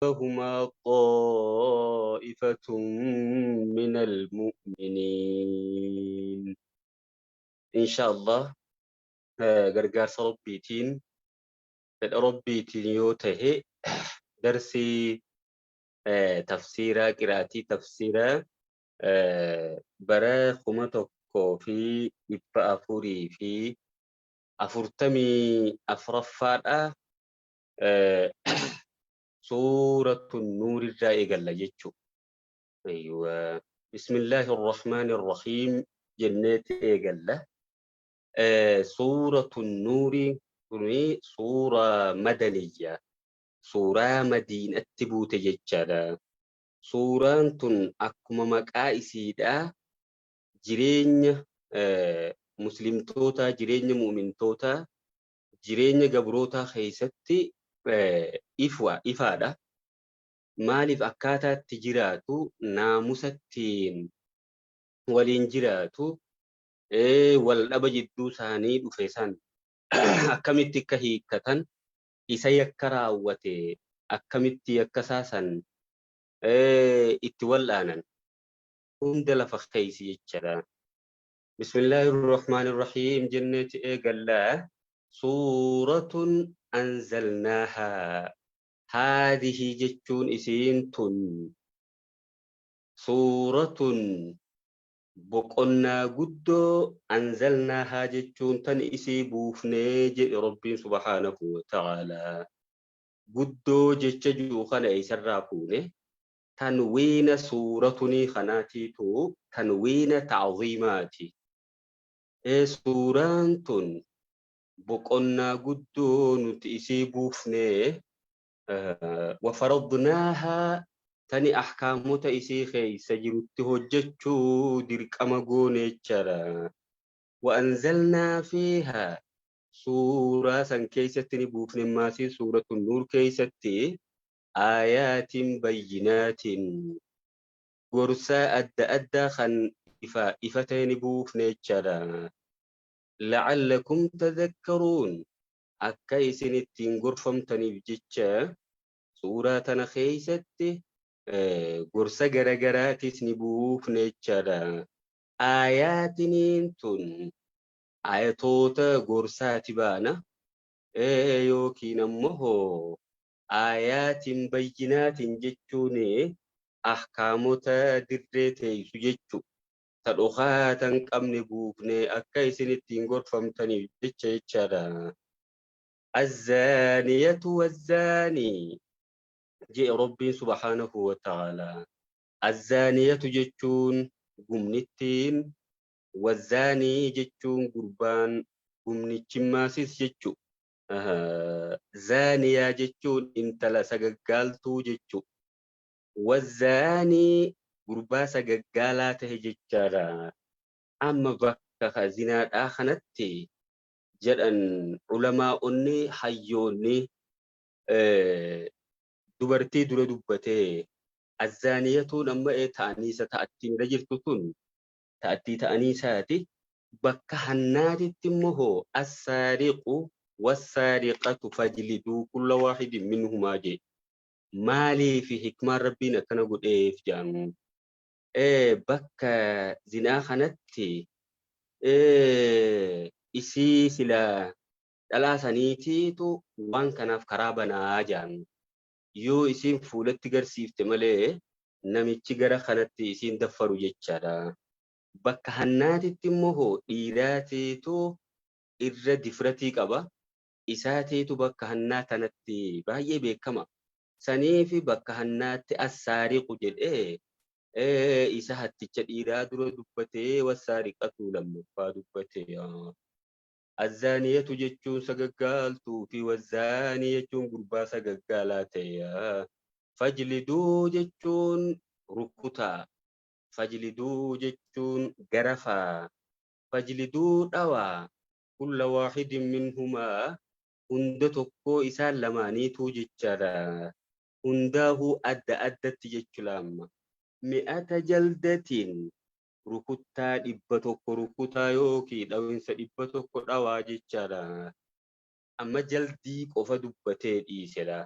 فأصابهما طائفة من المؤمنين. إن شاء الله gargaarsa Rabbiitiin, fedha Rabbiitiin yoo tahe, darsii tafsiiraa, qiraatii tafsiiraa bara 1444ffaadha, Suuratu Nuur irraa eegalla jechuu. Aywa. Bismillaahi Arrahmaani Arrahiim jenneeti eegalla. Suuratu Nuuri kuni suuraa madaniyya. Suuraa Madiinatti buute jechaadha. Suuraan tun akkuma maqaa isiidhaa jireenya muslimtootaa, jireenya mu'mintootaa, jireenya gabrootaa keessatti ifwa, ifaadha. Maaliif akkaataa itti jiraatu, naamusattiin waliin jiraatu, wal dhaba jidduu isaanii dhufe san akkamitti akka hiikkatan, isa yakka raawwate akkamitti yakka isaa san itti wal'aanan hunda lafa keeysi jechaadha. Bismillaahi Rahmaani Rahiim jenneeti eegallaa. Suuratun anzalnaahaa, haadhihi jechuun isiin tun, suuratun boqonnaa guddoo, anzalnaahaa jechuun tan isii buufnee jedhe Rabbiin subhaanahu wa ta'aalaa. Guddoo jecha jiru kana eessarraa fuune? Tanwiina suuratunii kanaatiitu tanwiina ta'ziimaati. Suuraan tun boqonnaa guddoo nuti isii buufnee, wafaradnaahaa, tani ahkaamota isii keeysa jirutti hojjechuu dirqama goone jechaadha. Wa'anzalnaa fiihaa, suuraa san keessatti ni buufne, maasii Suuratu Nuur keessatti, aayaatin bayyinaatin, gorsa adda addaa kan ifa ifa ta'e ni buufne jechaadha. La'allakum tadhakkaruun, akka isin ittiin gorfamtaniif jecha suuraa tana keessatti gorsa garagaraatis ni buufne jechaadha. Aayaatiniin tun ayatoota gorsaati baana, yookiin ammoo aayaatin bayyinaatin jechuun ahkaamota dirree teeysu jechu, ta dhokaata hin qabne buufne akka isin ittiin gorfamtaniif jecha jechaadha. Azzaaniyatu wazzaanii je'e Rabbiin subhaanahu wa ta'aalaa. Azzaaniyatu jechuun gumnittiin, wazzaanii jechuun gurbaan gumnichimmaasis jechu. Zaaniyaa jechuun intala sagaggaaltuu jechu. Wazzaanii gurbaa sagaggaalaa tahe jechaadha. Amma bakka zinaadhaa kanatti jedhan ulamaa'onni, hayyoonni, dubartii dura dubbatee, azzaaniyatuun amma ta'aniisa ta'attiin irra jirtu tun ta'attii ta'aniisaati. Bakka hannaatitti immoo assaariqu wassaariqatu fajliduu kulla waahidin minhumaa jee. Maaliif hikmaan Rabbiin akkana godheef jedhan? Bakka zinaa kanatti isii sila dhalaa saniitiitu waan kanaaf karaa banaa jedhan. Yoo isiin fuulatti garsiifte malee namichi gara kanatti isiin daffaru jechaadha. Bakka hannaatitti immoo dhiiraatiitu irra difratii qaba. Isaatiitu bakka hannaa tanatti baay'ee beekama. Saniifi bakka hannaatti assaariqu jedhee isa hatticha dhiiraa dura dubbatee, wassaariqatu lammaffaa dubbate. Azzaaniyatu jechuun sagaggaaltuu fi wazzaanii jechuun gurbaa sagaggaalaa ta'e. Fajliduu jechuun rukutaa. Fajliduu jechuun garafaa. Fajliduu dhawaa. Kulla waahidin minhumaa, hunda tokkoo isaan lamaaniituu jechaadha. Hundaahuu adda addatti jechu laamma. Mi'ata jaldatiin, rukuttaa 100 rukutaa yookii dhawinsa 100 dhawaa jechaadha. Amma jaldii qofa dubbatee dhiisedha.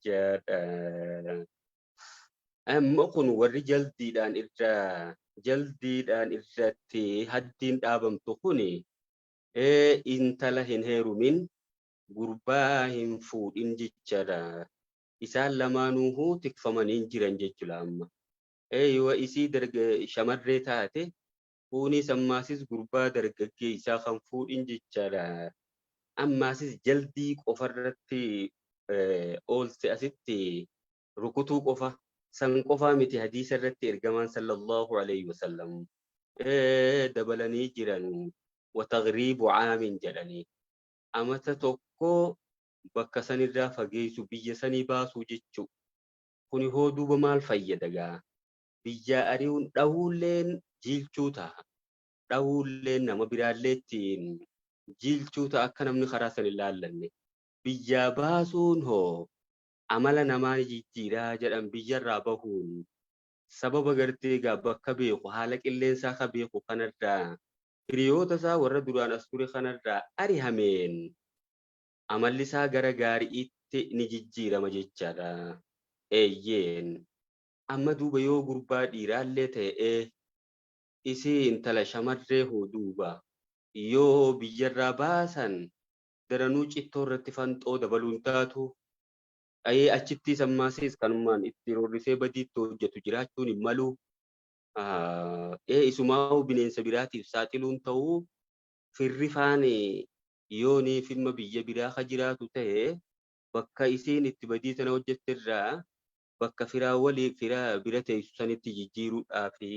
Jedha. Amma kun warri jaldiidhaan irra jaldiidhaan irratti haddiin dhaabamtu kuni intala hin heerumin gurbaa hin fuudhin jechaadha. Isaan lamaanuuhuu tikfamanii jiran jechuudha amma. Yoo isii shamarree taate kunis ammaasis gurbaa dargaggeessaa kan fuudhin jechaadha. Ammaasis jaldii qofarratti oolte asitti rukutuu qofa. San qofaa miti hadiisa irratti ergamaan sallallahu alayhi wasallam dabalanii jiran watagriibu caamin jedhanii amata tokko bakka sanirraa fageessu biyya sanii baasuu jechuu. Kuni hoo duuba maal fayyada gaa? Biyyaa ari'uun dhahuulleen jiilchuu ta'a. Dhahuulleen nama biraallee ittiin jiilchuu ta'a akka namni karaa san hin laallanne. Biyyaa baasuun hoo amala namaa ni jijjiiraa jedhan biyyarraa bahuun sababa gartee egaa bakka beeku haala qilleensaa ka beeku kanarraa hiriyoota isaa warra duraan as ture kanarraa arihameen amalli isaa gara gaari'itti ni jijjiirama jechaadha. Eeyyeen. Amma duuba yoo gurbaa dhiiraallee ta'e isii intala shamarree hoo duuba yoo biyyarraa baasan daranuu cittoo irratti fanxoo dabaluun taatu ayee achittis ammaasiis kanumaan itti roorrisee badiitti hojjetu jiraachuun hin malu. Ee isumaa'uu bineensa biraatiif saaxiluun ta'uu firri faan yoonii firma biyya biraa ka jiraatu ta'e bakka isiin itti badii tana hojjette irraa bakka firaa walii firaa bira teessu sanitti jijjiiruudhaafi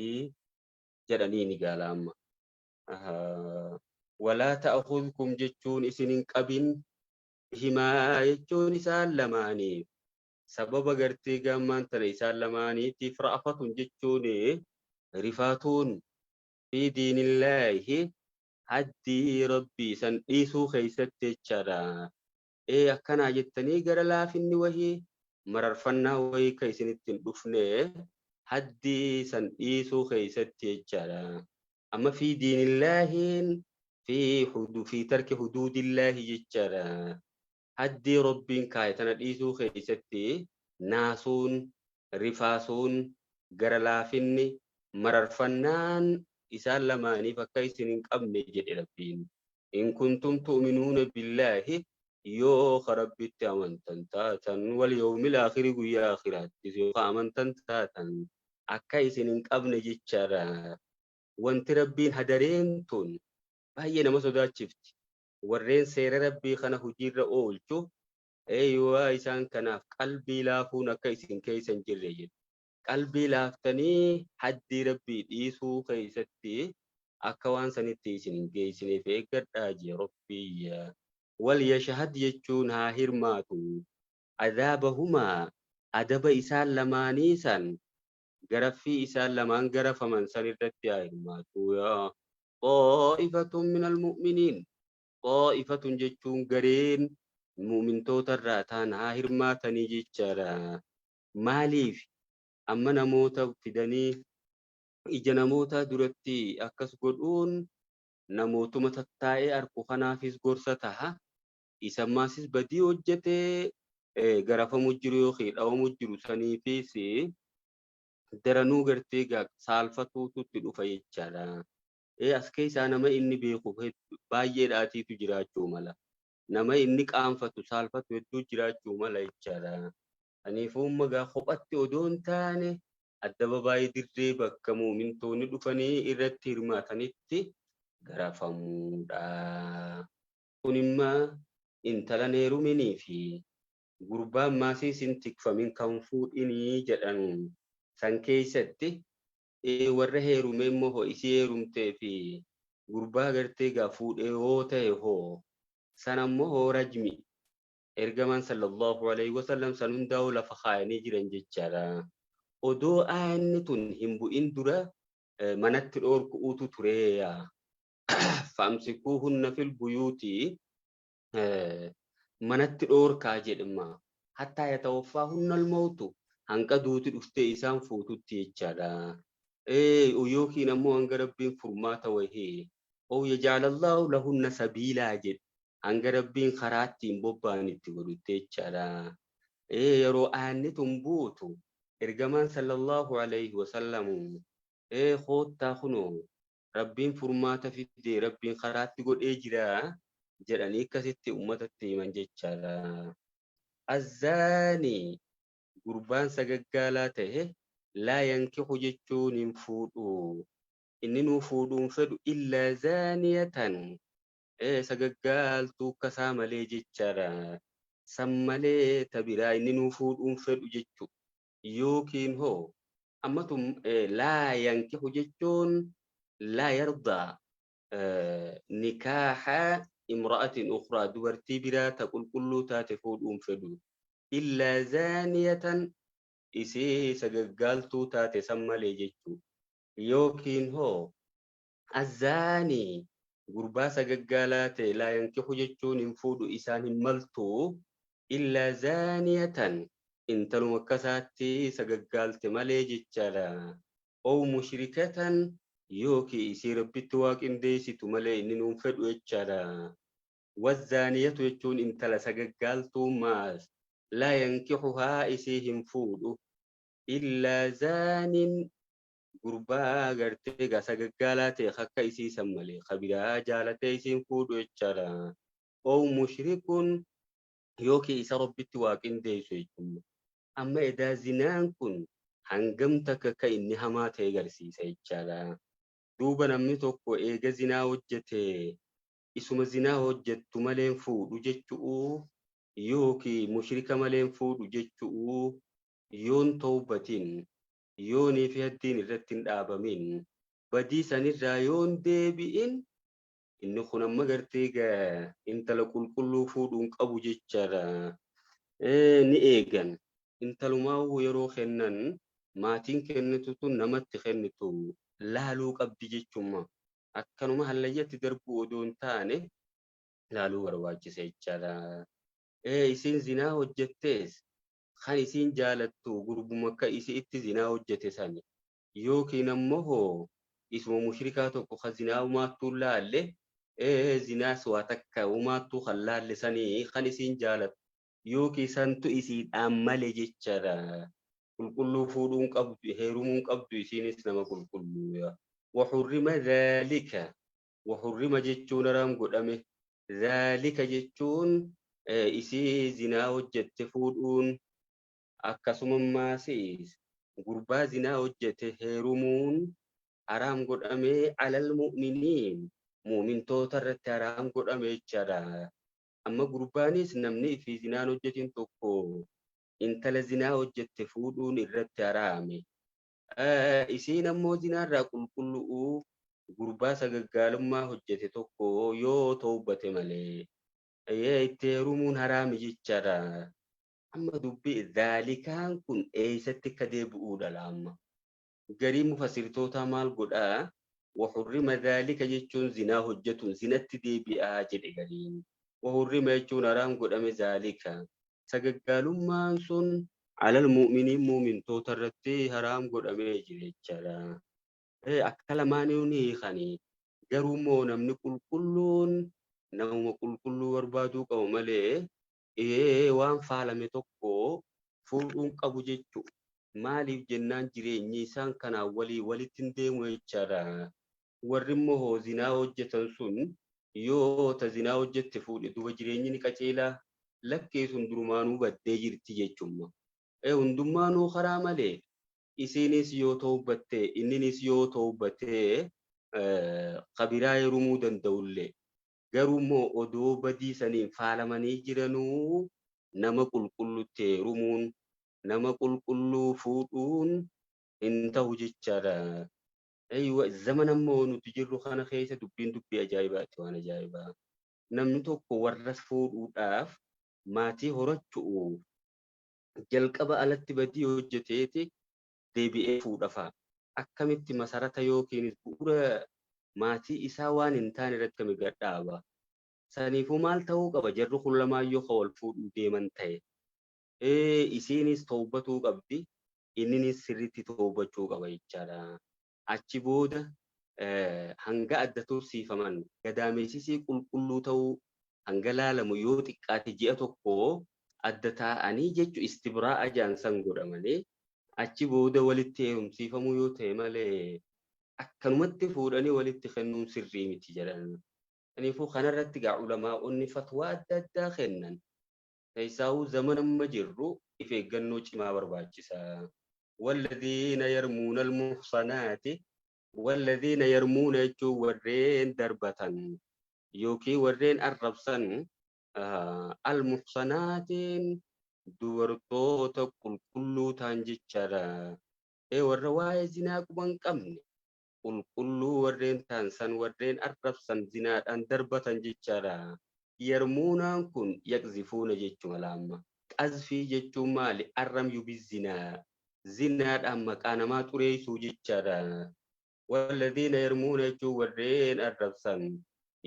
jedhanii ni gaala amma. Walaa ta'khudhkum jechuun isin hin qabin himaa jechuun isaan lamaaniif sababa gartee gaammaan tana isaan lamaaniitiif ra'afatun jechuun rifaatuun fi diinillaahi haddii rabbii san dhiisuu keessatti jechaadha. Ee akkanaa jettanii gara laafinni wahii mararfannaa wahii ka isinitti hin dhufne haddii san dhiisuu keessatti jechaadha. Amma fi diinillaahiin fi hudu fi tarki huduudillaahi jechaadha. Haddii rabbiin kaaye tana dhiisuu keessatti naasuun rifaasuun gara laafinni mararfannaan isaan lamaaniif akka isin hin qabne jedhe rabbiin. In kuntum tu'minuuna billaahi yoo ka rabbitti amantan taatan wal yawmil aakhiri guyyaa aakhiraattis yoo ka amantan taatan akka isin hin qabne jechaadha. Wanti rabbiin hadareen tun baay'ee nama sodaachifti. Warreen seera rabbii kana hojiirra oolchu eeyyuwaa isaan kanaaf qalbii laafuun akka isin keessa hin jirre jedhu. Qalbii laaftanii haddii rabbii dhiisuu keessatti akka waan sanitti isin hin geessineef eeggadhaa jee rabbiyya. Wal yashhad jechuun haa hirmaatu. Adaabahumaa adaba isaan lamaanii san garaffii isaan lamaan garafaman san irratti haa hirmaatu. Yaa xaa'ifatun minal mu'miniin. Xaa'ifatun jechuun gareen mu'mintoota irraa ta'an haa hirmaatanii jechaadha. Maaliif amma namoota fidanii ija namoota duratti akkas godhuun namootuma tattaa'ee arku kanaafis gorsa taha. Isa ammaasis badii hojjetee garafamu jiru yookiin dhawamu jiru saniifis daranuu gartee saalfatuutu itti dhufa jechaadha. As keessaa nama inni beeku baay'eedhaatiitu jiraachuu mala. Nama inni qaanfatu saalfatu hedduu jiraachuu mala jechaadha. Kanaafuu magaa kophatti odoo hin taane addababaayii dirree bakka muumintoonni dhufanii irratti hirmaatanitti garafamuudha. Kun immoo intala heeruminii fi gurbaan maasiis hin tikfamin kan fuudhinii jedhan san keessatti warra heerume immoo hoo isii heerumtee fi gurbaa gartee gaa fuudhee yoo ta'e hoo san ammoo hoo rajmi ergamaan sallallahu alaihi wasallam san hundaa'u lafa kaayanii jiran jechaadha. Odoo aayanni tun hin bu'in dura manatti dhoorku'uutu tureeya. Fa'amsikuuhunna fil buyuuti manatti dhoorkaa jedhama. Hattaa yatawaffaahunna al-mawtu hanqa duuti dhuftee isaan fuututti jechaadha. Yookiin ammoo hanga rabbiin furmaata wahii. Oo yajaalallahu lahunna sabiilaa jedhe. Hanga Rabbiin karaa ittiin bobba'an itti godhutti jechaadha. Yeroo aanni tun buutu ergamaan sallallahu alayhi wasallam koottaa kunoo Rabbiin furmaata fidee Rabbiin karaatti godhee jira jedhanii akkasitti uummatatti himan jechaadha. Azzaanii gurbaan sagaggaalaa ta'e laa yankihu jechuun hin fuudhu. Inni nuu fuudhuu hin fedhu illaa zaaniyatan sagaggaaltuu akkasaa malee jechaadha. San malee ta biraa inni nuu fuudhuu hin fedhu jechuudha. Yookiin hoo amma tun laa yankihu jechuun laa yardaa nikaaha imra'atin ukhraa dubartii biraa ta qulqulluu taate fuudhuu hin fedhu. Illaa zaaniyatan isii sagaggaaltuu taate san malee jechuudha. Yookiin hoo azzaanii gurbaa sagaggaalaa ta'e laa yankihu jechuun hin fuudhu isaan hin maltu illaa zaaniyatan intaluma akkasaatti sagaggaalte malee jechaadha. Ow mushrikatan yookiin isii Rabbitti waa qindeessitu malee inni nuun fedhu jechaadha. Wazzaaniyatu jechuun intala sagaggaaltuu maas laa yankihuhaa isii hin fuudhu illaa zaanin gurbaa gartee gaa sagaggaalaa ta'e akka isii san malee kabiraa jaalatee isiin fuudhu jechaadha. Ow mushrikun yookiin isa Rabbitti waa qindeessu jechuudha. Amma edaa zinaan kun hangam takka akka inni hamaa ta'e agarsiisa jechaadha. Duuba namni tokko eega zinaa hojjete isuma zinaa hojjettu malee fuudhu jechuu yookiin mushrika malee fuudhu jechuu yoon tawbatin yoonii fi haddiin irratti hin dhaabamin badii sanirraa yoon deebi'in inni kun amma gartee intala qulqulluu fuudhuun qabu jechaadha. Ni eegan. Intalumaa yeroo kennan maatiin kennitu tun namatti kennitu laaluu qabdi jechuudha. Akkanuma hallayyatti darbuu odoo hin taane laaluu barbaachisa jechaadha. Isiin zinaa hojjettees kan isiin jaalattu gurbuma akka isii itti zinaa hojjete sani. Yookiin ammoo hoo isuma mushrikaa tokko kan zinaa umaattuu laalle zinaas waa takka umaattuu kan laalle sanii kan isiin jaalattu yookiin santu isiidhaan male jechaadha. Qulqulluu fuudhuun qabdu heerumuun qabdu isiinis nama qulqulluu. Wahurrima dhaalika wahurrima jechuun haraam godhame dhaalika jechuun isii zinaa hojjette fuudhuun akkasuma maasis gurbaa zinaa hojjete heerumuun haraam godhamee alal mu'miniin mu'mintoota irratti haraam godhame jechaadha. Amma gurbaanis namni fi zinaan hojjetin tokko intala zinaa hojjette fuudhuun irratti haraame. Isiin ammoo zinaarraa qulqullu'uu gurbaa sagaggaalummaa hojjete tokko yoo tawbate malee itti heerumuun haraami jechaadha. Amma dubbii dhaalikaan kun eessatti akka deebi'uudha laamma. Garii mufassirtootaa maal godhaa? Wahurrima dhaalika jechuun zinaa hojjetuun zinatti deebi'aa jedhe gariin. Wahurrima jechuun haraam godhame dhaalika. Sagaggaalummaan sun alal mu'miniin mu'mintoota irratti haraam godhamee jira jechaadha. Akka lamaanii ni hiikanii. Garuu immoo namni qulqulluun namuma qulqulluu barbaaduu qabu malee waan faalame tokko fuudhuun qabu jechuudha. Maaliif jennaan jireenyi isaan kanaan walii walitti hin deemu jechaadha. Warri immoo zinaa hojjetan sun yoo ta zinaa hojjette fuudhe duuba jireenyi ni qaceelaa lakkee sun durumaanuu baddee jirti jechuudha. Hundummaanuu karaa malee isiinis yoo tawbatte inninis yoo tawbatte kabiraa heerumuu danda'ullee. Garuu immoo odoo badii saniin faalamanii jiranuu nama qulqullutti heerumuun nama qulqulluu fuudhuun hin ta'u jechaadha. Zaman ammoo nuti jirru kana keessa dubbiin dubbii ajaa'ibaati waan ajaa'ibaa. Namni tokko warra fuudhuudhaaf maatii horachuuf jalqaba alatti badii hojjeteeti deebi'ee fuudhafa. Akkamitti masarata yookiin bu'uura maatii isaa waan hin taane irratti kami gadhaaba. Saniifuu maal ta'uu qaba jarri kun lamaan yoo wal fuudhuu deeman ta'e. Isiinis tawbatuu qabdi inninis sirriitti tawbachuu qaba jechaadha. Achi booda hanga adda tursiifaman gadameessisii qulqulluu ta'uu Hanga laalamu yoo xiqqaate ji'a tokko adda taa'anii jechu istibraa'a jaan san godhamanii achi booda walitti heerumsiifamuu yoo ta'e malee akkanumatti fuudhanii walitti kennuun sirrii miti jedhan. Kanaafuu kanarratti gaa ulamaa'onni fatwaa adda addaa kennan. Keessaawuu zamana amma jirru if eeggannoo cimaa barbaachisa. Walladhiina yarmuuna almuhsanaati, walladhiina yarmuuna jechuun warreen darbatan yookiin warreen arrabsan, almuhsanaatiin dubartoota qulqulluu ta'an jechaadha. Warra waa'ee zinaa quba hin qabne qulqulluu warreen ta'an san warreen arrabsan zinaadhaan darbatan jechaadha. Yarmuunaan kun yaqzifuuna jechuma laamma. Qazfii jechuun maali? Arramyu bizinaa. Zinaadhaan maqaa namaa xureessuu jechaadha. Walladhiina yarmuuna jechuun warreen arrabsan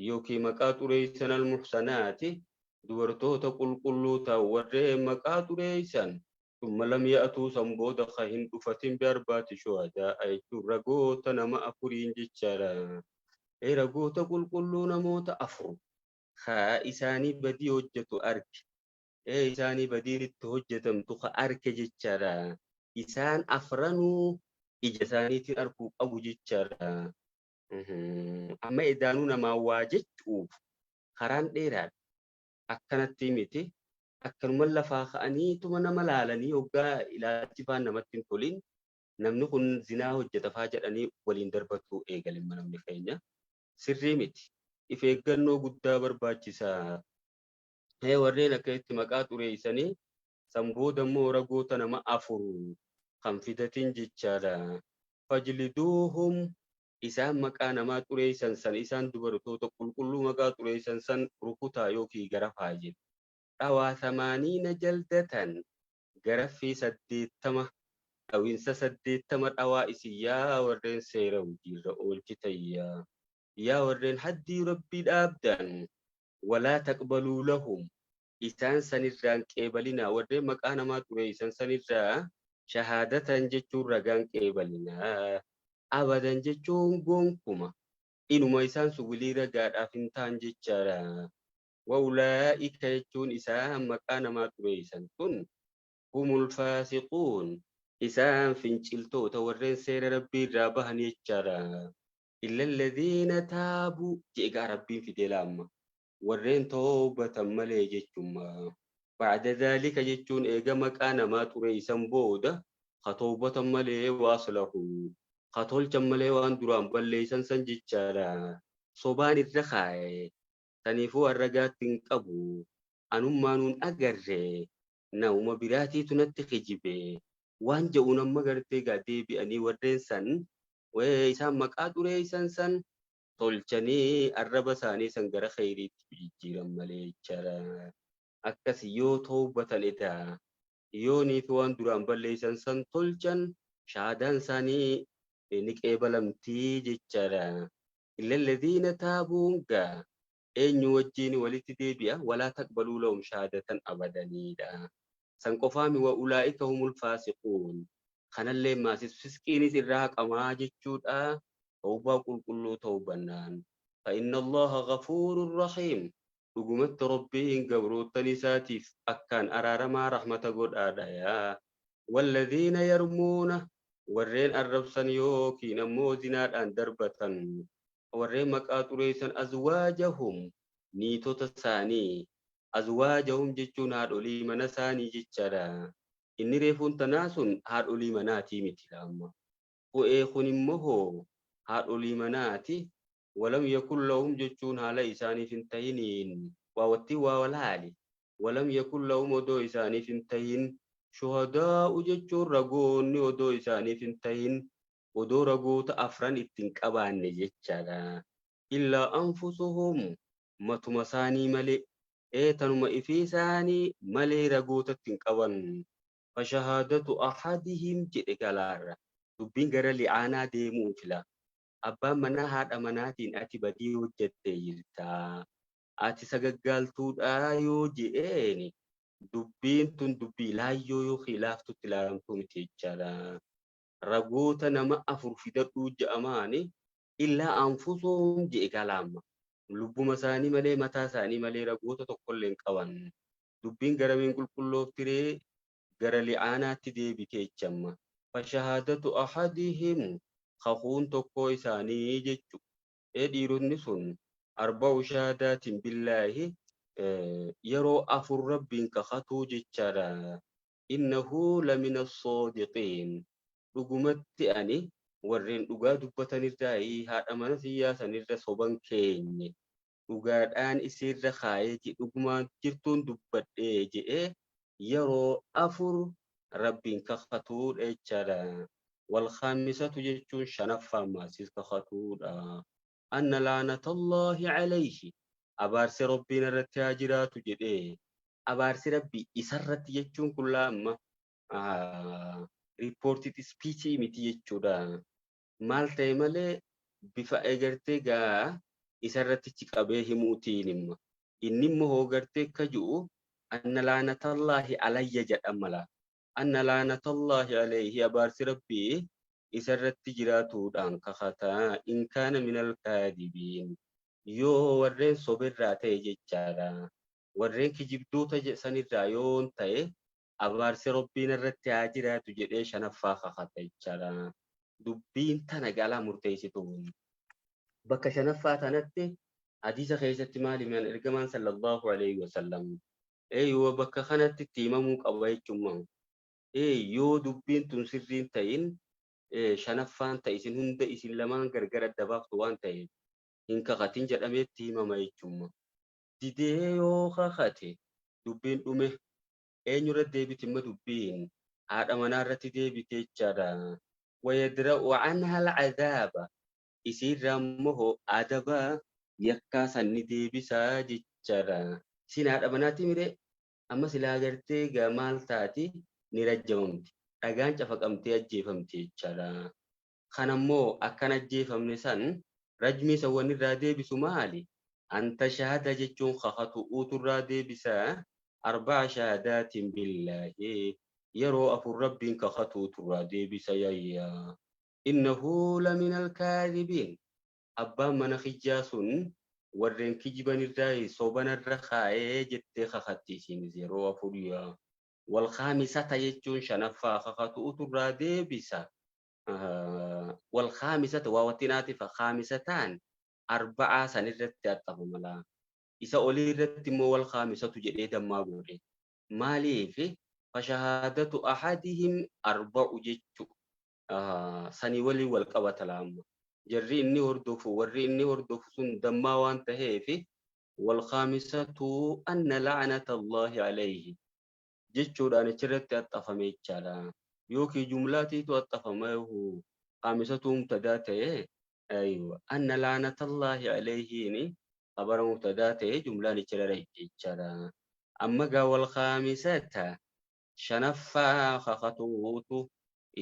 yookiin maqaa xureessan almuhsanaati dubartoota qulqulluu ta'an warreen maqaa xureessan. Thumma lam ya'tuu san booda ka hin dhufatin biarbaati shuhadaa jechuun ragoota nama afuriin jechaadha. Ragoota qulqulluu namoota afur ka isaanii badii hojjetu arge. Isaanii badiin itti hojjetamtu ka arge jechaadha. Isaan afranuu ija isaaniitiin arguu qabu jechaadha. Amma edaanuu namaa waa jechuuf karaan dheeraadha. Akkanatti miti. Akkanuma lafaa ka'aniituma nama laalanii hoggaa ilaalchi faan namatti hin tolin namni kun zinaa hojjeta faa jedhanii waliin darbatu eegalimma namni keenya. Sirrii miti. If eeggannoo guddaa barbaachisa. Warreen akka itti maqaa xureessanii san booda immoo ragoota nama afur kan fidatin jechaadha. Fajliduuhum isaan maqaa namaa xureessan san isaan dubartoota qulqulluu maqaa xureessan san rukutaa yookiin garafaa jedhu. Dhawaa 80 jaldatan garaffii 80 dhawinsa 80 dhawaa isin yaa warreen seera hojiirra oolchitayyaa. Yaa warreen haddii rabbii dhaabdan walaa taqbaluu lahum isaan sanirraan qeebalinaa warreen maqaa namaa xureessan sanirraa shahaadatan jechuun ragaan qeebalinaa. Abadan jechuun gonkuma inuma isaan sun wilii ragaadhaaf hin ta'an jechaadha. Wa'ulaa'ika jechuun isaan maqaa namaa xureessan kun humul faasiquun isaan finciltoota warreen seera rabbii irraa bahan jechaadha. Illa alladhiina taabuu jeegaa rabbiin fidee laamma warreen toobatan malee jechumma. Ba'da dhaalika jechuun eega maqaa namaa xureessan booda ka toobatan malee waaslahu ka tolchan malee waan duraan balleessan san jechaadha. Sobaan irra kaa'e saniifuu harragaatti hin qabu anummaanuun agarre nama biraatiitu natti kijibe waan jedhuun amma gartee gaa deebi'anii warreen san isaan maqaa xureessan san tolchanii arraba isaanii san gara kheyriitti jijjiiran malee jechaadha. Akkas yoo toobatan edaa yoo niifi waan duraan balleessan san tolchan shahaadaan isaanii ni qeebalamtii jechaadha. Illa alladhiina taabuun gaa eenyu wajjin walitti deebi'a walaa taqbaluu lahum shahaadatan abadaniidha. San qofaami wa ulaa'ika humul faasiquun. Kanallee maasis fisqiinis irraa haqamaa jechuudha. Tawbaa qulqulluu tawbannaan. Fa inna Allaha ghafuurun rahiim. Dhugumatti Rabbiin gabroottan isaatiif akkaan araaramaa rahmata godhaadha yaa. Walladhiina yarmuuna warreen arrabsan yookiin ammoo zinaadhaan darbatan warreen maqaa xureessan azwaajahum niitota isaanii azwaajahum jechuun haadholii mana isaanii jechaadha. Inni reefuun tanaa sun haadholii manaatii miti laamma. Ho'ee kun immoo hoo haadholii manaati. Walam yakun lahum jechuun haala isaaniif hin tahiniin waawattii waa walaali. Walam yakun lahum odoo isaaniif hin tahin shuhadaa'u jechuun ragoonni odoo isaaniif hin tahin odoo ragoota afran ittiin qabaanne jechaadha. Illaa anfusuhum matuma isaanii malee tanuma ifii isaanii malee ragoota ittiin qaban. Fashahaadatu ahadihim jedhe galaarra. Dubbiin gara li'aanaa deemuu fila. Abbaan manaa haadha manaatiin ati badii hojjette jirta. Ati sagaggaaltuudhaa yoo je'een dubbiin tun dubbii laayyoo yookiin laaftutti ilaalamtuu miti jechaadha. Ragoota nama afur fidadhuu je'amaani illaa anfusuhum je'e galaamma. Lubbuma isaanii malee mataa isaanii malee ragoota tokkollee hin qaban. Dubbiin garamiin qulqullooftiree gara li'aanaatti deebite jechamma. Fashahaadatu ahadihim kakuun tokkoo isaanii jechu. Dhiironni sun arba'u shahaadaatin billaahi yeroo afur rabbiin kakatuu jechaadha. Innahu lamina soodiqiin. Dhugumatti ani warreen dhugaa dubbatanirraa haadha mana siyyaa sanirra soban keenye. Dhugaadhaan isiirra kaayee dhugumaan jirtuun dubbadhee je'ee yeroo afur rabbiin kakatuudha jechaadha. Walkhaamisatu jechuun shanaffaa maasis kakatuudha. Anna laanatallaahi alayhi. Abaarsi rabbiin irratti haa jiraatu jedhee. Abaarsi rabbii isarratti jechuun kun amma riippoortii ispiichii miti jechuudha. Maal ta'e malee bifa eegartee gaa isarratti qabee himuutiin imma. Inni immoo hoogartee akka ji'u anna laanatallaahi alayya jedhama laa. Anna laanatallaahi alayhi abaarsi rabbii isarratti jiraatuudhaan kakataa in kaana minal kaadibiin. Yoo warreen sobirraa ta'e jechaadha. Warreen kijibdoota sanirraa yoo ta'e abaarsi rabbiin irratti haa jiraatu jedhee shanaffaa kakata jechaadha. Dubbiin tana galaa murteessitu. Bakka shanaffaa tanatti hadiisa keessatti maal himan ergamaan sallallahu alaihi wasallam. Yoo bakka kanatti itti himamuu qaba jechuun yoo dubbiin tun sirriin ta'in shanaffaan ta'e isin hunda isin lamaan gargar adda baaftu waan ta'eef hin kakatin jedhamee itti himama jechuun. Didee yoo kakate dubbiin dhume eenyurra deebiti imma dubbiin haadha manaa irratti deebite jechaadha. Wayadra'u anha al'adaaba isiirraa immoo adaba yakkaa sanni deebisaa jechaadha. Isin haadha manaati miree amma silaa gartee gaa maal taati ni rajjamamti. Dhagaan cafaqamtee ajjeefamti jechaadha. Kanammoo akkan ajjeefamne san rajmii san wanni irraa deebisu maali? Anta shahada jechuun kakatu uuturraa deebisaa arba'a shahadaatin billaahi yeroo afur rabbiin kakatu uturraa deebisa yayyaa. Innahu lamina alkaadibiin. Abbaan mana kijjaa sun warreen kijibanirraa sobanarra kaa'ee jettee kakatti isiinis yeroo afur yaa. Walkhaamisata jechuun shanaffaa kakatu uturraa deebisa. Walkhaamisata waa wattinaatifa khaamisataan arba'aa sanirratti axxafa mala. Isa olii irratti immoo walkhaamisatu jedhee dammaa godhe. Maaliif fashahaadatu ahadihim arba'u jechu sanii waliin wal qabata laamma. Jarri inni hordofu warri inni hordofu sun dammaa waan taheef walkhaamisatu anna la'anata Allaahi alayhi jechuudhaan achirratti axxafame jechaadha. Yookiin jumlaatiitu axxafama yoo khaamisatu mubtadaa ta'e aywa anna la'anata Allaahi alayhiin khabara mubtadaa ta'e jumlaan achirra jechaadha. Amma gaa walkhaamisata shanaffaa kakatuutu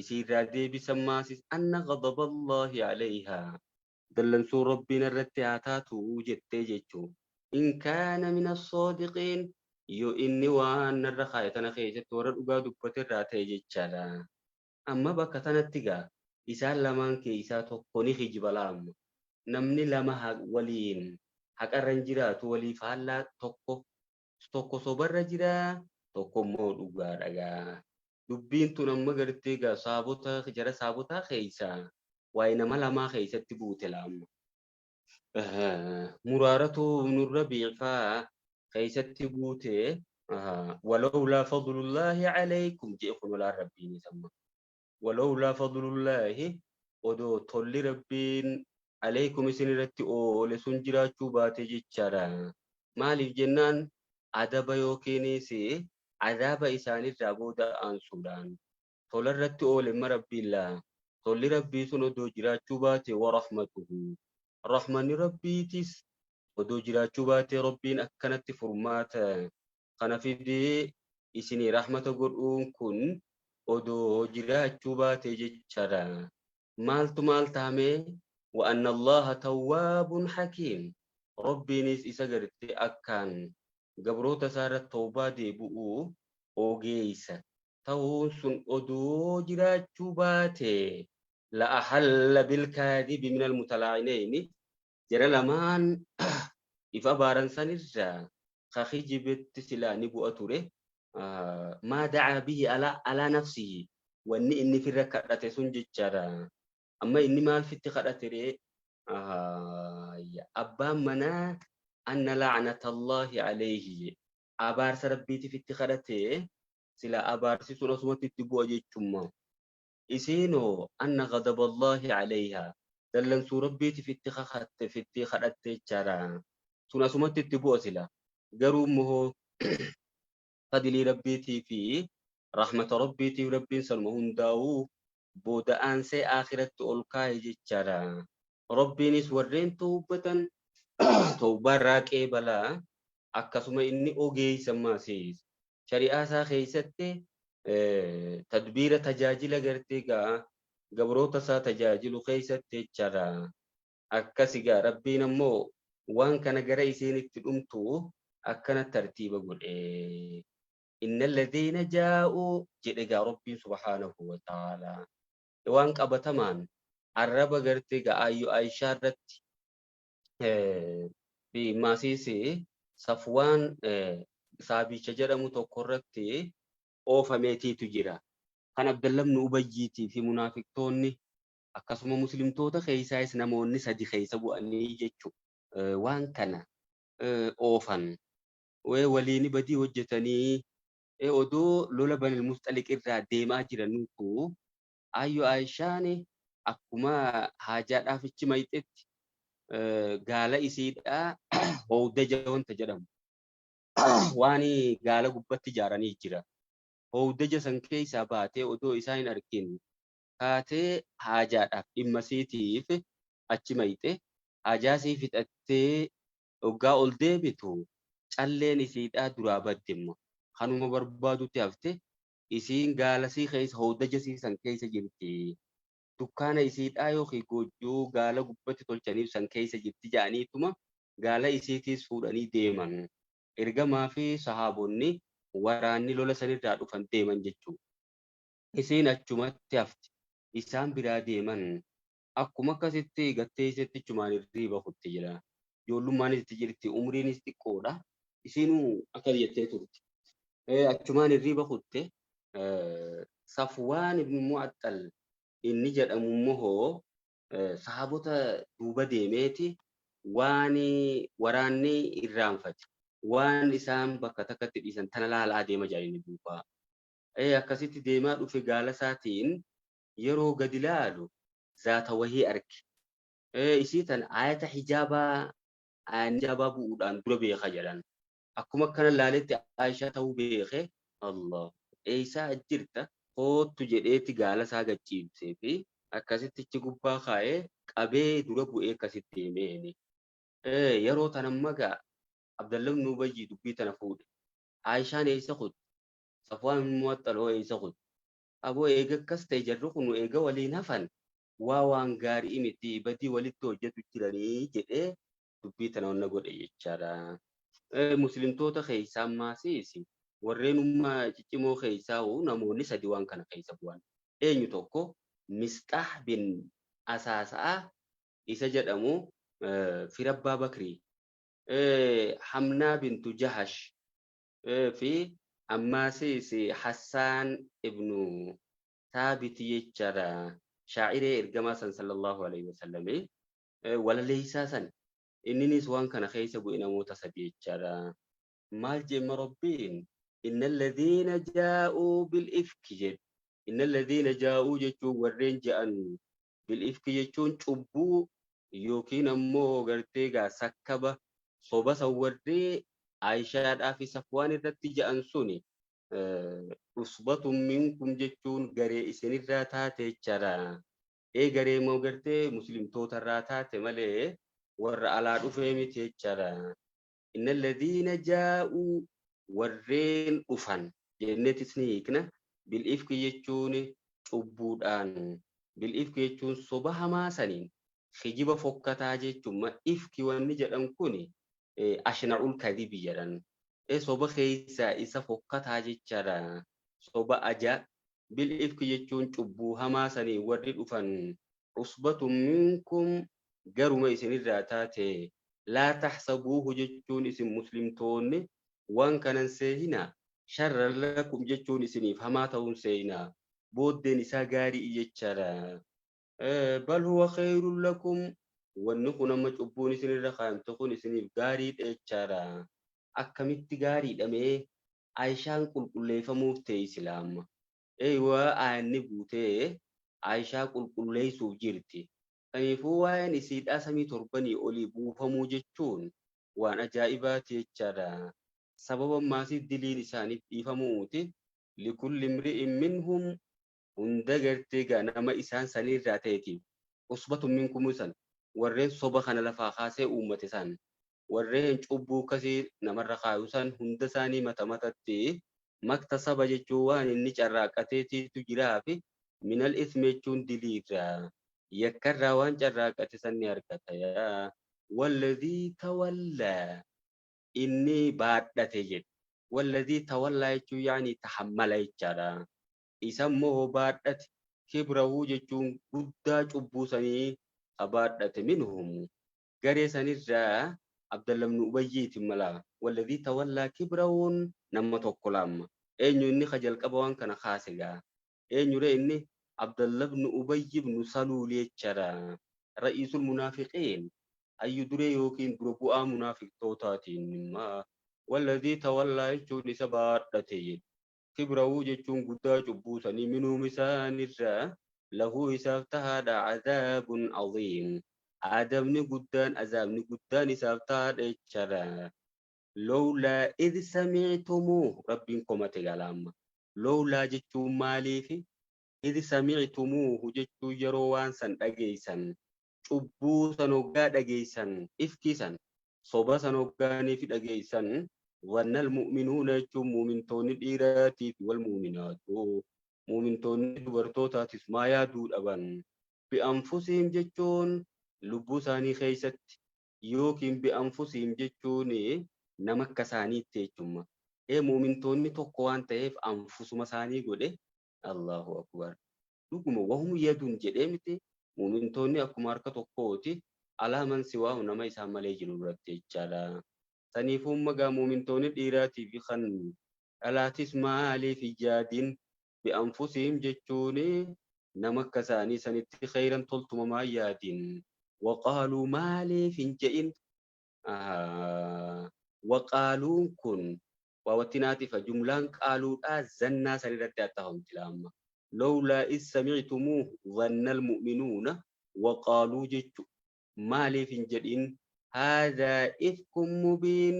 isiirraa deebisan maasis anna ghadaba Allaahi alayhaa dallansuu rabbiin irratti haa taatu jettee jechuu. In kaana min assoodiqiin yoo inni waan narra kaa'e tana keessatti warra dhugaa dubbate irraa ta'e jechaadha. Amma bakka tanatti gaa isaan lamaan keessaa tokko ni kijiba laamma. Namni lama waliin haqarra hin jiraatu waliif faallaa tokko tokko sobarra jira tokko immoo dhugaadha gaa. Dubbiin tun amma gartee gaa saabota jara saabotaa keessaa waa'ee nama lamaa keessatti buute laamma. Muraaratu nurra biifaa keessatti buute walawlaa fadlullaahi alaykum jee kun olaan rabbiin isamma. Walawlaa fadlullaahi odoo tolli rabbiin alaykum isin irratti oole sun jiraachuu baate jechaadha. Maaliif jennaan adaba yookiinis adaaba isaanirraa booda aansuudhaan tolarratti oole imma rabbiin laa tolli rabbii sun odoo jiraachuu baate warahmatuhu rahmanni rabbiitis odoo jiraachuu baate rabbiin akkanatti furmaata kana fidee isinii rahmata godhuun kun odoo jiraachuu baate jechaadha. Maaltu maal taamee wa'anna Allaha tawwaabun hakiim rabbiinis isa garte akkaan gabroota isaa irratti tawbaa deebi'uu ogeessa ta'uun sun odoo jiraachuu baate la ahalla bilkaadibi min almutalaa'ineeni jara lamaan If abaaran sanirraa ka kijibetti silaa ni bu'a ture. Maa dacaa bihi alaa nafsihi wanni inni firra kadhate sun jechaadha. Amma inni maal fitti kadhate ree? Abbaan manaa anna la'natallaahi alayhi abaarsa rabbiitiif itti kadhate sila abaarsi sun asumatti itti bu'a jechumma. Isiinoo anna ghadaballaahi alayha dallansuu rabbiitiif itti kakatte fitti kadhatte jechaadha. Sun asumatti itti bu'a sila. Garuu immoo fadlii rabbiitii fi rahmata rabbiitiif rabbiin sanuma hundaa'uu booda aansee akhiratti ol kaa'e jechaadha. Rabbiinis warreen tawbatan tawbaa irraa qeebalaa akkasuma inni ogeessa maasiis shari'aa isaa keessatti tadbiira tajaajila gartee gaa gabroota isaa tajaajilu keessatti jechaadha. Akkasi gaa rabbiin ammoo waan kana gara isiin itti dhumtu akkana tartiiba godhe. Inna alladhiina jaa'uu jedhe gaa rabbiin subhaanahu wa ta'ala. Waan qabatamaan arraba gartee gaa ayyu Aishaa irratti fi maasiisi Safwaan saabicha jedhamu tokko irratti oofameetiitu jira. Kan Abdallah ibn Ubayyiitii fi munaafiqtoonni akkasuma muslimtoota keessaayis namoonni sadi keessa bu'anii jechuudha. Waan kana oofan. Waliin badii hojjetanii odoo lola Banil Musxaliq irraa deemaa jiranuutu Ayyo Aishaan akkuma haajaadhaaf ichi mayxetti gaala isiidhaa howdaja wanta jedhamu waan gaala gubbatti ijaaranii jira. Howdaja san keessaa baatee odoo isaan hin argin kaatee haajaadhaaf dhimma isiitiif achi mayxe haajaa isii fixattee hoggaa ol deebitu calleen isiidhaa duraa badde immoo kanuma barbaadutti hafte isiin gaalasii keessa howdaja isii san keessa jirti. Dukkaana isiidhaa yookiin goojjoo gaala gubbatti tolchaniif san keessa jirti jedhaniituma gaala isiitiis fuudhanii deeman. Ergamaa fi sahaabonni waraanni lola sanirraa dhufan deeman jechuudha. Isiin achumatti hafti. Isaan biraa deeman. Akkuma akkasitti gatteessetti achumaan hirriiba kutte jedha. Ijoollummaan itti jirti umriinis xiqqoodha. Isiinuu akkas jettee turte. Achumaan hirriiba kutte. Safwaan ibn Mu'axxal inni jedhamu immoo sahaabota duuba deemeeti waan waraanni irraanfate waan isaan bakka takkatti dhiisan tana laalaa deema jedhanii duuba. Akkasitti deemaa dhufe gaala isaatiin yeroo gadi laalu zaata wahii arge. Isii tana ayata hijaabaa hijaabaa bu'uudhaan dura beeka jedhan. Akkuma akkana laaletti Aishaa ta'uu beeke Allah eessaa jirta koottu jedheeti gaala isaa gad ciibsee fi akkasitti achi gubbaa kaa'ee qabee dura bu'ee akkasitti deemeeni. Yeroo tana magaa Abdallah ibn Ubayyi dubbii tana fuudhe. Aishaan eessa kutte? Safwaan ibn Mu'axxal hoo eessa kutte? Aboo eega akkas ta'e jarri kun eega waliin hafan waa waan gaarii miti badii walitti hojjetu jiranii jedhee dubbii tana wanna godhe jechaadha. Muslimtoota keessaa ammaasiis warreen ummaa ciccimoo keessaa namoonni sadi waan kana keessa bu'an. Eenyu tokko Misxaah bin Asaasa'a isa jedhamu fira Abbaa Bakrii, Hamnaa bintu Jahash fi ammaasiis Hassaan ibnu Saabit jechaadha. Shaa'iree ergamaa san sallallahu alaihi wasallam walaleessaa san inninis waan kana keessa bu'e namoota sadi jechaadha. Maal jemma Rabbiin inna alladhiina jaa'uu bil ifki jedhe. Inna alladhiina jaa'uu jechuun warreen ja'an bil ifki jechuun cubbuu yookiin ammoo gartee gaa sakkaba soba san warree Aishaadhaa fi Safwaan irratti ja'an suni usbatun minkum jechuun garee isinirraa taate jechaadha. Ee garee moo gartee muslimtoota irraa taate malee warra alaa dhufee miti jechaadha. Inna alladhiina jaa'uu warreen dhufan jenneetis ni hiikna. Bil ifki jechuun cubbuudhaan bil ifki jechuun soba hamaa saniin kijiba fokkataa jechuun ifki wanni jedhan kuni ashna'ul kadibi jedhan. Soba keessaa isa fokkataa jechaadha. Soba ajaa bil ifki jechuun cubbuu hamaa saniin warri dhufan usbatun minkum garuma isinirraa taate. Laa taxsabuuhu jechuun isin muslimtoonni waan kanan seehinaa, sharran lakum jechuun isiniif hamaa ta'uun seehinaa, booddeen isaa gaarii jechaadha. Bal huwa khayrun lakum, wanni kun amma cubbuun isinirra kaayamte kun isiniif gaariidha jechaadha. Akkamitti gaariidha mee? Aayishaan qulqulleeffamuuf ta'e islaama. Eeywaa, aayanni buutee Aayishaa qulqulleessuuf jirti. Kanaafuu waa'een isiidhaa samii torbanii olii buufamuu jechuun waan ajaa'ibaati jechaadha. Sababa maasii diliin isaaniif dhiifamuuti. Likulli imri'in minhum, hunda gartee gaa nama isaan sanirraa ta'eetiif. Usbatun minkum san warreen soba kana lafaa kaasee uummate san, warreen cubbuu akkasii namarra kaayu san, hunda isaanii mata matatti maktasaba jechuun waan inni carraaqateetiitu jiraa fi minal ismi jechuun diliirraa yakkarraa waan carraaqate san ni argata. Yaa walladhii tawallaa, inni baadhate jedhe. Walladhii tawallaa jechuun yaani tahammala jechaadha. Isa immoo baadhate, kibrahuu jechuun guddaa cubbuu sanii baadhate, minhum garee sanirraa Abdallah ibn Ubayyiitiin mala. Walladhii tawallaa kibrahuun nama tokko lama. Eenyu inni ka jalqaba waan kana kaase gaa? Eenyure inni? Abdallah ibn Ubayy ibn Saluul jechaadha. Ra'iisul munaafiqiin, hayyu duree yookiin dura bu'aa munaafiqtootaatiin. Walladhii tawallaa jechuun isa baadhate jedhe. Kibrahuu jechuun guddaa cubbuu sanii, minhum isaanirraa, lahu isaaf tahaadha cadaabun caziim. Adabni guddaan, azaabni guddaan isaaf tahaadha jechaadha. Lowlaa id samictumuuh, Rabbiin komate galaamma. Lowlaa jechuun maaliifi? Id samictumuuhu jechuun yeroo waan san dhageeysan, cubbuu san hoggaa dhageeysan, ifkii san, soba san hoggaaniifi dhageeysan, dhanna almu'minuuna jechuun muumintoonni dhiiraatii fi wal muuminaatu, muumintoonni dubartootaatis maa yaaduu dhaban? Bi'anfusihim jechuun lubbuu isaanii keessatti yookiin bi'anfusihim jechuun nama akka isaaniitti jechuudha. Ee, muumintoonni tokko waan ta'eef anfusuma isaanii godhe. Allahu akbar. Dhuguma wahum yaduun jedhee miti, muumintoonni akkuma harka tokkooti alaaman siwaahu nama isaan malee jiru irratti jechaadha. Saniifuu magaa muumintoonni dhiiraatii fi kan dhalaatis maaliif hin yaadin? Bi'anfusihim jechuun nama akka isaanii sanitti khayran toltuma maa yaadin? Waqaaluu maaliif hin je'in? Waqaaluun kun waawatti naatifa, jumlaan qaaluudhaa zannaa sanirratti attahomti laamma. Lowlaa is samictumuuhu dhanna almu'minuuna waqaaluu jechu maaliif hin jedhin? Haadhaa ifkun mubiin,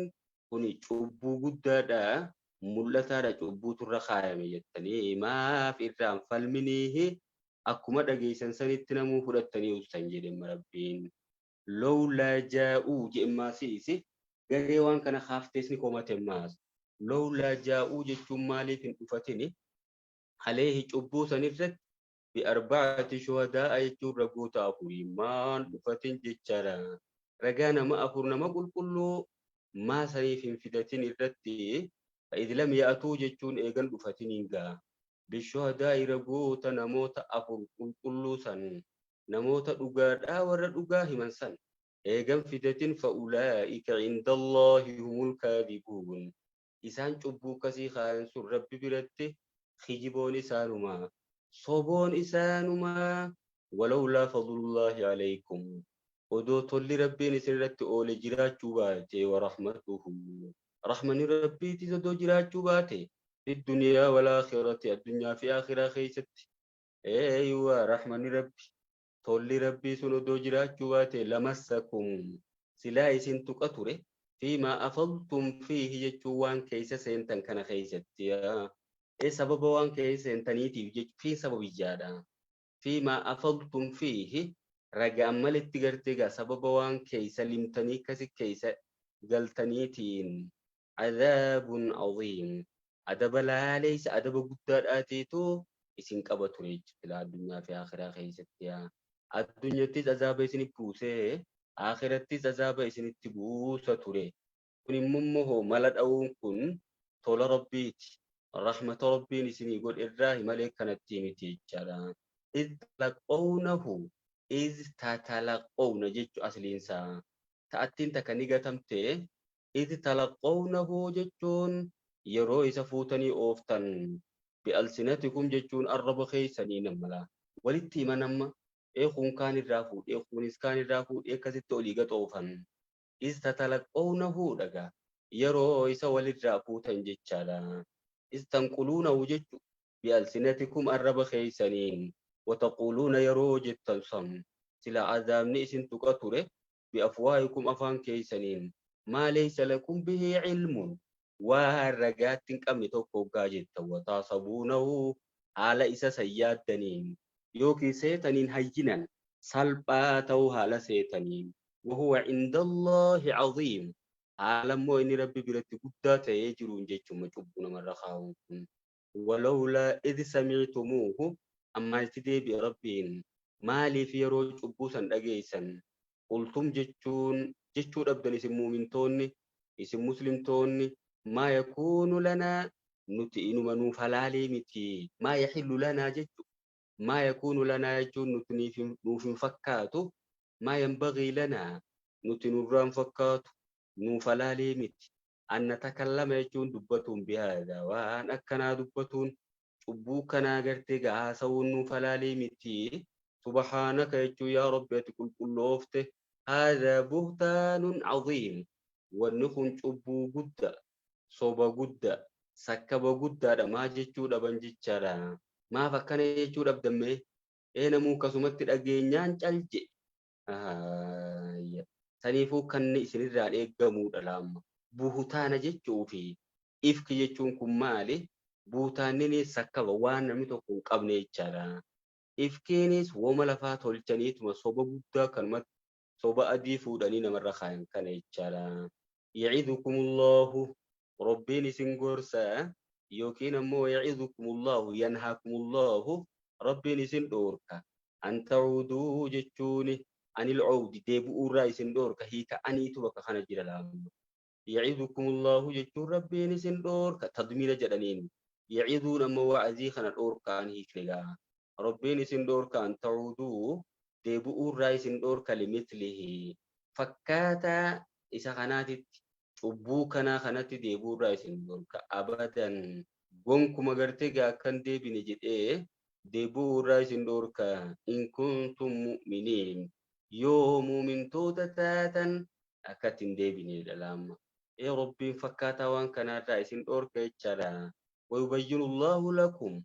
kuni cubbuu guddaadha, mul'ataadha, cubbuutu irra kaayame jettanii maaf irraan falminiihi? Akkuma dhageessan sanitti namuu fudhattanii ibsan jedhe Rabbiin. Lowlaa jaa'uu je'emmaasiisi garee waan kana kaaftees ni komate maas. Lowlaa jaa'uu jechuun maaliif hin dhufatini? Aleehi cubbuu sanirratti bi'arbaati shuhadaa'a jechuun ragoota afurii maan dhufatin jechaadha. Ragaa nama afur, nama qulqulluu maa saniif hin fidatin irratti? Fa'id lam ya'atuu jechuun eegan dhufatiniin gaa. Bishuhadaa'i ragoota namoota afur qulqulluu san, namoota dhugaadhaa warra dhugaa himan san eegan fidatin, fa'ulaa'ika cinda Allaahi humul kaadibuun. Isaan cubbuu akkasii kaayan sun Rabbi biratti kijiboon isaanumaa, soboon isaanumaa. Walawlaa fadlullaahi alaykum, odoo tolli Rabbiin isin irratti oole jiraachuu baate, warahmatuhu, rahmani Rabbiitis odoo jiraachuu baate, fi duniyaa walaakhirati, addunyaa fi akhiraa keessatti, eeywa, rahmani Rabbi, tolli Rabbii sun odoo jiraachuu baate, lamassakum, silaa isin tuqa ture, fiimaa afadtum fiihi jechuun waan keessa seentan kana keessatti. Ee, sababa waan keessa seentaniitiif jechuun fi sababiyyaadha. Fiimaa afadtum fiihi ragaan malitti gartee gaa sababa waan keessa limtanii kasi keessa galtaniitiin cadaabun caziim, adaba laaleysa, adaba guddaadhaatiitu isin qaba ture jechuudha addunyaa fi akhiraa keessatti. Addunyattis azaaba isinit buusee, akhirattis azaaba isinitti buusa ture. Kun immoo mala dha'uun kun tola Rabbiiti, rahmata Rabbiin isinii godhe irraa malee kanatti miti jechaadha. Iz talaqawnahu, iz tatalaqawna jechu asliinsaa. Ta'attiin takka ni gatamte. Idh talaqqawnahu jechuun yeroo isa fuutanii ooftan. Bi'alsinatikum jechuun arraba keeysanii namala. Walitti himan amma. Ee kun kaan irraa fuudhee kunis kaan irraa fuudhee akkasitti olii gad oofan. Iz tatalaqqawnahu dhagaa. Yeroo isa walirraa fuutan jechaadha. Iz tanquluunahu jechu bi'alsinatikum arraba keeysaniin. Wataquuluuna yeroo jettan san. Sila azaabni isin tuqa ture bi'afwaahikum afaan keeysaniin. Maa laysa lakum bihi cilmun. Waan ragaatti hin qabne tokko hoggaa jettan. Wataasabuunahu haala isa san yaaddaniin. Yookiin seetaniin hayyinan salphaa ta'uu haala seetaniin. Wahuwa cinda Allaahi caziim. Haala immoo inni Rabbi biratti guddaa ta'ee jiruun jechuma cubbuu namarra kaa'uun kun. Walawlaa idh samictumuuhu ammaatti deebi'e Rabbiin maaliif yeroo cubbuu san dhageessan qultum jechuun jechuu dhabdan isin muumintoonni isin muslimtoonni maa yakuunu lanaa nuti inuma nuuf halaalii miti maa yaxillu lanaa jechu maa yakuunu lanaa jechuun nuti nuuf hin fakkaatu maa yanbagii lanaa nuti nurraa hin fakkaatu nuuf halaalii miti an natakallama jechuun dubbatuun bihaadha waan akkanaa dubbatuun cubbuu kanaa gartee haasawuun nuuf halaalii miti subhaanaka jechuun yaa Rabbi ati qulqulloofte haadha buhtaanun caziim wanni kun cubbuu gudda soba gudda sakkaba guddaadha maa jechuu dhaban jechaadha maaf akkana jechuu dhabdammee ee namuu akkasumatti dhageenyaan calje saniifuu kanni isinirraan eeggamuudha laamma buhutaana jechuu fi ifki jechuun kun maali buhutaanninis sakkaba waan namni tokko hin qabne jechaadha ifkiinis woma lafaa tolchaniituma soba guddaa kanumatti soba adii fuudhanii namarra kaayan kana jechaadha. Yacidukumullahu Rabbiin isin gorsa yookiin ammoo yacidukumullahu yanhaakumullahu Rabbiin isin dhoorka an ta'uuduu jechuuni anil cuudi deebi'uurraa isin dhoorka hiika aniitu bakka kana jira laamma. Yacidukumullahu jechuun Rabbiin isin dhoorka tadmiina jedhaniin yaciduun ammoo wa'azii kana dhoorkaan hiikne gaa. Rabbiin isin dhoorka an ta'uuduu deebi'uurraa isin dhoorka limitlihi fakkaataa isa kanaatitti cubbuu kanaa kanatti deebi'uurraa isin dhoorka abadan gonkuma gartee gaa akkan deebine jedhee deebi'uurraa isin dhoorka in kuntum mu'miniin yoo muumintoota taatan akkatti hin deebinedha laamma. Ee Rabbiin fakkaataa waan kanaarraa isin dhoorka jechaadha. Wayubayyinu Allahu lakum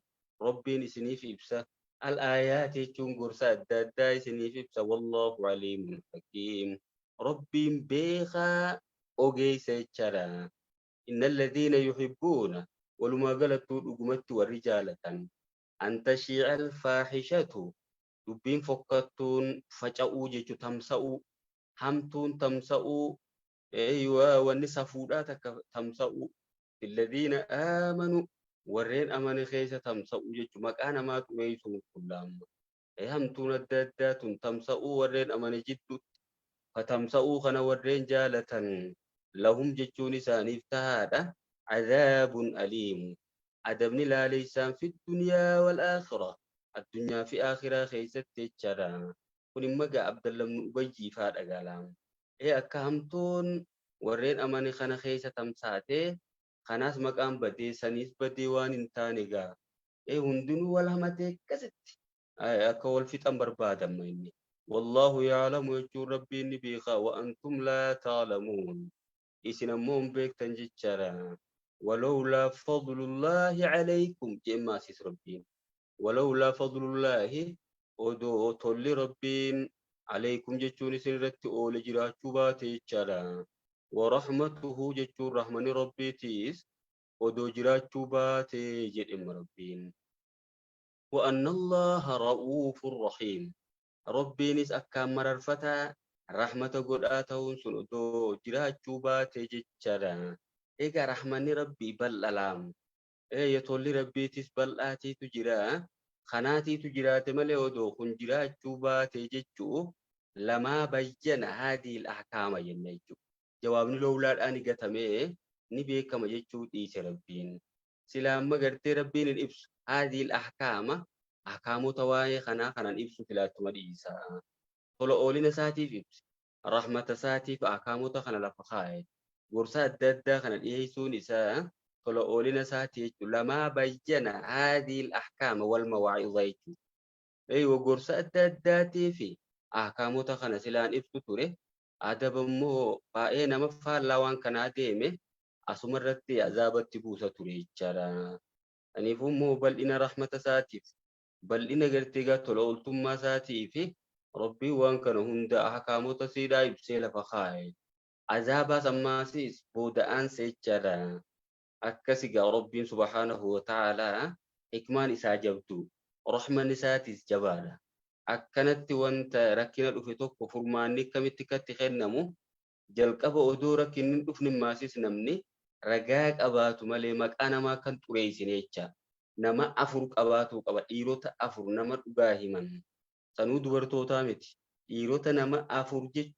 Rabbiin isiniif ibsa. Al-aayaat jechuun gorsa adda addaa isiniif ibsa. Wallaahu aliimun hakiim. Rabbiin beekaa ogeessa jechaadha. Inna alladhiina yuhibbuuna walumaa galattuu dhugumatti warri jaalatan. An tashii'a alfaahishatu dubbiin fokkattuun faca'uu jechu tamsa'uu hamtuun tamsa'uu wanni safuudhaa takka tamsa'uu filladhiina aamanu warreen amane keessa tamsa'uu jechu maqaa namaa xureessuun kun laamma. Hamtuun adda addaa tun tamsa'uu warreen amane jidduutti fatamsa'uu kana warreen jaalatan lahum jechuun isaaniif tahaadha cadaabun aliimu adabni laaleessaan fi dunyaa wal aakhira addunyaa fi aakhiraa keessatti jechaadha. Kun immoo gaa Abdallah ibn Ubayyii faa dhagaalaam. Akka hamtuun warreen amane kana keessa tamsaatee kanaas maqaan badee saniis badee waan hin taane gaa. Hundinuu wal hamatee akkasitti akka wal fixan barbaadama inni. Wallaahu yaalamu jechuun Rabbiin ni beeka wa antum laa taalamuun. Isin ammoo hin beektan jechaadha. Walawlaa fadlullaahi calaykum jee maasis Rabbiin. Walawlaa fadlullaahi odoo tolli Rabbiin alaykum jechuun isin irratti oole jiraachuu baate jechaadha. Warahmatuhu jechuun rahmani Rabbiitiis odoo jiraachuu baate jedhema Rabbiin. Wa anna Allaha ra'uufun rahiim. Rabbiinis akkaan mararfataa rahmata godhaa ta'uun sun odoo jiraachuu baate jechaadha. Egaa rahmanni Rabbii bal'alaam. Tolli Rabbiitis bal'aatiitu jira. Kanaatiitu jiraate malee odoo kun jiraachuu baate jechuu lamaa bayyana haadiil ahkaama jenna jechuudha. Jawaabni lowlaadhaan gatamee ni beekama jechuu dhiise Rabbiin. Sila amma gartee Rabbiin hin ibsu haadiil ahkaama ahkaamota waa'ee kanaa kanan ibsu filaattuma dhiisa. Tola oolina isaatiif ibse. Rahmata isaatiif ahkaamota kana lafa kaa'e. Gorsa adda addaa kana dhiyeessuun isaa tola oolina isaati jechuudha. Lamaa bayyana haadhiil ahkaama wal mawaa'iza jechuudha. Eeywa gorsa adda addaatii fi ahkaamota kana silaan ibsu ture. Adaba immoo baay'ee nama faallaa waan kanaa deeme asuma irratti azaabatti buusa ture jechaadha. Kanaafuu immoo bal'ina rahmata isaatiif bal'ina gartee gaa tola ooltummaa isaatii fi Rabbiin waan kana hunda ahkaamota siidhaa ibsee lafa kaa'e. Azaabaas ammaasis booda'aansa jechaadha. Akkasi gaa Rabbiin subhaanahu wa ta'aalaa hikmaan isaa jabdu. Rahman isaatis jabaadha. Akkanatti wanta rakkina dhufe tokko furmaanni akkamitti akkatti kennamu jalqaba odoo rakkinni hin dhufne maasis namni ragaa qabaatu malee maqaa namaa kan xureessine jecha. Nama afur qabaatuu qaba. Dhiirota afur nama dhugaa himan. Sanuu dubartootaa miti. Dhiirota nama afur jechuun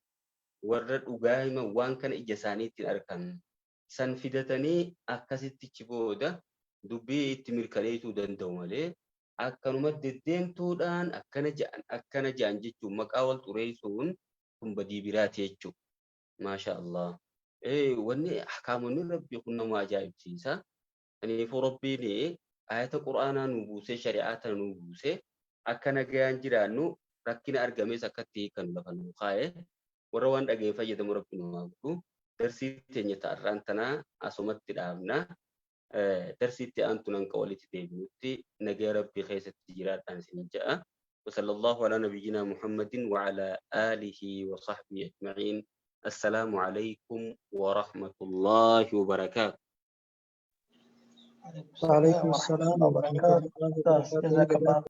warra dhugaa himan waan kana ija isaaniitiin argan. San fidatanii akkasittichi booda dubbii itti mirkaneessuu danda'u malee akkanuma deddeemtuudhaan akkana ja'an akkana ja'an jechuun maqaa wal xureessuun kun badii biraati jechuudha. Maasha Allah. Wanni ahkaamonni rabbii kun nama ajaa'ibsiisa. Kanaafuu rabbiin ayata quraanaa nu buusee shari'aa tana nu buusee akka nagayaan jiraannu rakkina argames akkatti hiikan lafa nu kaa'e warra waan dhaga'e fayyadamu rabbi nu haa godhu. Darsii teenya ta'arraan tanaa asumatti dhaabna. Darsiitti aantu nan walitti deebinutti nagaya rabbii keessatti jiraadhaan isin ja'a. وصلى الله على نبينا محمد وعلى آله وصحبه أجمعين. السلام عليكم ورحمة الله وبركاته. وعليكم السلام ورحمة الله وبركاته. جزاك الله.